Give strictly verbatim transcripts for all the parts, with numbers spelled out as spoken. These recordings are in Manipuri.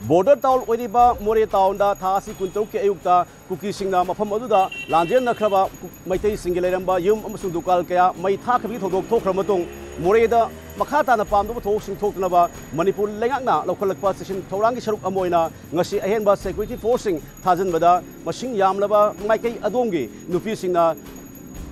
Border town ꯑꯣꯏꯔꯤꯕ ꯃꯣꯔꯦ townꯗ ꯊꯥ ꯑꯁꯤ ꯀꯨꯟꯇꯔꯨꯛꯀꯤ ꯑꯌꯨꯛꯇ ꯀꯨꯀꯤꯁꯤꯡꯅ ꯃꯐꯝ ꯑꯗꯨꯗ ꯂꯥꯟꯖꯦꯟꯅꯈ꯭ꯔꯕ ꯀꯨ-, ꯃꯩꯇꯩꯁꯤꯡꯒꯤ ꯂꯩꯔꯝꯕ ꯌꯨꯝ ꯑꯃꯁꯨꯡ ꯗꯨꯀꯥꯟ ꯀꯌꯥ ꯃꯩ ꯊꯥꯈꯤꯕꯒꯤ ꯊꯧꯗꯣꯛ ꯊꯣꯛꯈ꯭ꯔ ꯃꯇꯨꯡ, ꯃꯣꯔꯦꯗ ꯃꯈꯥ ꯇꯥꯅ ꯄꯥꯝꯗꯕ ꯊꯧꯑꯣꯡꯁꯤꯡ ꯊꯣꯛꯇꯅꯕ ꯃꯅꯤꯄꯨꯔ ꯂꯩꯉꯥꯛꯅ ꯂꯧꯈꯠꯂꯛꯄ ꯆꯦꯛꯁꯤꯟ ꯊꯧꯔꯥꯡꯒꯤ ꯁꯔꯨꯛ ꯑꯃ ꯑꯣꯏꯅ ꯉꯁꯤ ꯑꯍꯦꯟꯕ security forceꯁꯤꯡ ꯊꯥꯖꯤꯟꯕꯗ ꯃꯁꯤꯡ ꯌꯥꯝꯂꯕ ꯃꯥꯏꯀꯩ ꯑꯗꯣꯝꯒꯤ ꯅꯨꯄꯤꯁꯤꯡꯅ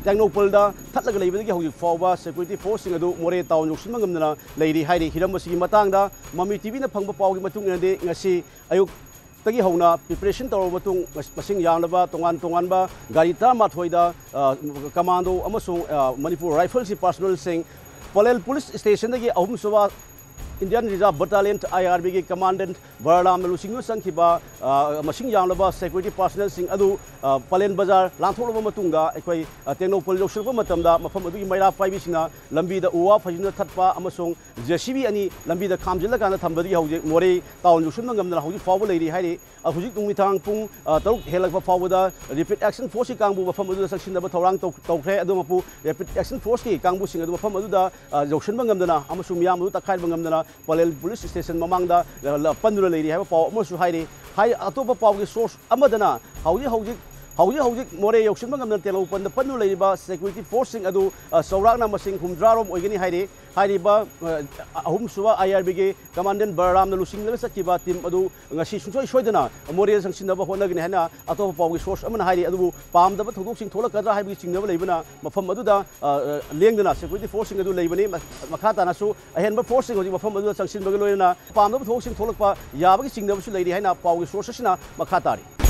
ꯇꯦꯡꯅꯧꯄꯜꯗ ꯊꯠꯂꯒ ꯂꯩꯕꯗꯒꯤ ꯍꯧꯖꯤꯛ ꯐꯥꯎꯕ security forceꯁꯤꯡ ꯑꯗꯨ ꯃꯣꯔꯦ town ꯌꯧꯁꯤꯟꯕ ꯉꯝꯗꯅ ꯂꯩꯔꯤ ꯍꯥꯏꯔꯤ꯫ ꯍꯤꯔꯝ ꯑꯁꯤꯒꯤ ꯃꯇꯥꯡꯗ ꯃꯃꯤ ꯇꯤꯚꯤꯅ ꯐꯪꯕ ꯄꯥꯎꯒꯤ ꯃꯇꯨꯡ ꯏꯟꯅꯗꯤ, ꯉꯁꯤ ꯑꯌꯨꯛꯇꯒꯤ ꯍꯧꯅ preparation ꯇꯧꯔꯕ ꯃꯇꯨꯡ, ꯃꯁꯤꯡ ꯌꯥꯝꯂꯕ ꯇꯣꯉꯥꯟ ꯇꯣꯉꯥꯟꯕ ꯒꯥꯔꯤ ꯇꯔꯥꯃꯥꯊꯣꯏꯗ, ꯑ, commando ꯑꯃꯁꯨꯡ, ꯑ, ꯃꯅꯤꯄꯨꯔ Riflesꯀꯤ personnelꯁꯤꯡ, ꯄꯂꯦꯜ police stationꯗꯒꯤ ꯑꯍꯨꯝꯁꯨꯕ Indian Reserve Battalion, IRBꯒꯤ commandant ꯕꯔꯥꯂꯥꯝꯅ ꯂꯨꯆꯤꯡꯗꯨꯅ ꯆꯪꯈꯤꯕ, ꯑ, ꯃꯁꯤꯡ ꯌꯥꯝꯂꯕ security personnelꯁꯤꯡ ꯑꯗꯨ, ꯑ, ꯄꯂꯦꯟ ꯕꯖꯥꯔ ꯂꯥꯟꯊꯣꯛꯂꯕ ꯃꯇꯨꯡꯗ ꯑꯩꯈꯣꯏ, ꯑ, ꯇꯦꯡꯅꯧꯄꯜ ꯌꯧꯁꯤꯜꯂꯛꯄ ꯃꯇꯝꯗ ꯃꯐꯝ ꯑꯗꯨꯒꯤ ꯃꯩꯔꯥ ꯄꯥꯏꯕꯤꯁꯤꯡꯅ ꯂꯝꯕꯤꯗ ꯎ ꯋꯥ ꯐꯩꯖꯤꯟꯗꯨꯅ ꯊꯠꯄ ꯑꯃꯁꯨꯡ JCB ꯑꯅꯤ ꯂꯝꯕꯤꯗ ꯈꯥꯝꯖꯤꯜꯂꯀꯥꯟꯗ ꯊꯝꯕꯗꯒꯤ ꯍꯧꯖꯤꯛ ꯃꯣꯔꯦ town ꯌꯧꯁꯤꯟꯕ ꯉꯝꯗꯅ ꯍꯧꯖꯤꯛ ꯐꯥꯎꯕ ꯂꯩꯔꯤ ꯍꯥꯏꯔꯤ꯫ ꯑ, ꯍꯧꯖꯤꯛ ꯅꯨꯃꯤꯗꯥꯡ ꯄꯨꯡ, ꯑ, ꯇꯔꯨꯛ ꯍꯦꯜꯂꯛꯄ ꯐꯥꯎꯕꯗ Rapid Action Forceꯀꯤ ꯀꯥꯡꯕꯨ ꯃꯐꯝ ꯑꯗꯨꯗ ꯆꯪꯁꯤꯟꯅꯕ ꯊꯧꯔꯥꯡ ꯇꯧ-, ꯇꯧꯈ꯭ꯔꯦ꯫ ꯑꯗꯨꯃꯛꯄꯨ Rapid Action Forceꯀꯤ ꯀꯥꯡꯕꯨꯁꯤꯡ ꯑꯗꯨ ꯃꯐꯝ ꯑꯗꯨꯗ, ꯑ, ꯌꯧꯁꯤꯟꯕ ꯉꯝꯗꯅ ꯑꯃꯁꯨꯡ ꯃꯤꯌꯥꯝ ꯑꯗꯨ ꯇꯛꯈꯥꯏꯕ ꯉꯝꯗꯅ ꯄꯂꯦꯜ police station ꯃꯃꯥꯡꯗ, ꯑ, ꯂ-, ꯄꯟꯗꯨꯅ ꯂꯩꯔꯤ ꯍꯥꯏꯕ ꯄꯥꯎ ꯑꯃꯁꯨ ꯍꯥꯏꯔꯤ꯫ ꯍꯥꯏ-, ꯑꯇꯣꯞꯄ ꯄꯥꯎꯒꯤ source ꯑꯃꯗꯅ ꯍꯧꯖꯤꯛ ꯍꯧꯖꯤꯛ, ꯍꯧꯖꯤꯛ ꯍꯧꯖꯤꯛ ꯃꯣꯔꯦ ꯌꯧꯁꯤꯟꯕ ꯉꯝꯗꯅ ꯇꯦꯡꯅꯧꯄꯜꯗ ꯄꯟꯗꯨꯅ ꯂꯩꯔꯤꯕ security forceꯁꯤꯡ ꯑꯗꯨ, ꯑ, ꯆꯥꯎꯔꯥꯛꯅ ꯃꯁꯤꯡ ꯍꯨꯝꯗ꯭ꯔꯥ ꯔꯣꯝ ꯑꯣꯏꯒꯅꯤ ꯍꯥꯏꯔꯤ꯫ ꯍꯥꯏꯔꯤꯕ, ꯑ, ꯑꯍꯨꯝꯁꯨꯕ IRBꯒꯤ commandant ꯕꯂꯔꯥꯝꯅ ꯂꯨꯆꯤꯡꯂꯒ ꯆꯠꯈꯤꯕ team ꯑꯗꯨ ꯉꯁꯤ ꯁꯨꯡꯁꯣꯏ ꯁꯣꯏꯗꯅ ꯃꯣꯔꯦꯗ ꯆꯪꯁꯤꯟꯅꯕ ꯍꯣꯠꯅꯒꯅꯤ ꯍꯥꯏꯅ ꯑꯇꯣꯞꯄ ꯄꯥꯎꯒꯤ source ꯑꯃꯅ ꯍꯥꯏꯔꯤ꯫ ꯑꯗꯨꯕꯨ ꯄꯥꯝꯗꯕ ꯊꯧꯗꯣꯛꯁꯤꯡ ꯊꯣꯛꯂꯛꯀꯗ꯭ꯔꯥ ꯍꯥꯏꯕꯒꯤ ꯆꯤꯡꯅꯕ ꯂꯩꯕꯅ ꯃꯐꯝ ꯑꯗꯨꯗ, ꯑ, ꯑ, ꯂꯦꯡꯗꯅ security forceꯁꯤꯡ ꯑꯗꯨ ꯂꯩꯕꯅꯤ꯫ ꯃ-, ꯃꯈꯥ ꯇꯥꯅꯁꯨ ꯑꯍꯦꯟꯕ forceꯁꯤꯡ ꯍꯧꯖꯤꯛ ꯃꯐꯝ ꯑꯗꯨꯗ ꯆꯪꯁꯤꯟꯕꯒ ꯂꯣꯏꯅꯅ ꯄꯥꯝꯗꯕ ꯊꯧꯗꯣꯛꯁꯤꯡ ꯊꯣꯛꯂꯛꯄ ꯌꯥꯕꯒꯤ ꯆꯤꯡꯅꯕꯁꯨ ꯂꯩꯔꯤ ꯍꯥꯏꯅ ꯄꯥꯎꯒꯤ source ꯑꯁꯤꯅ ꯃꯈꯥ ꯇꯥꯔꯤ꯫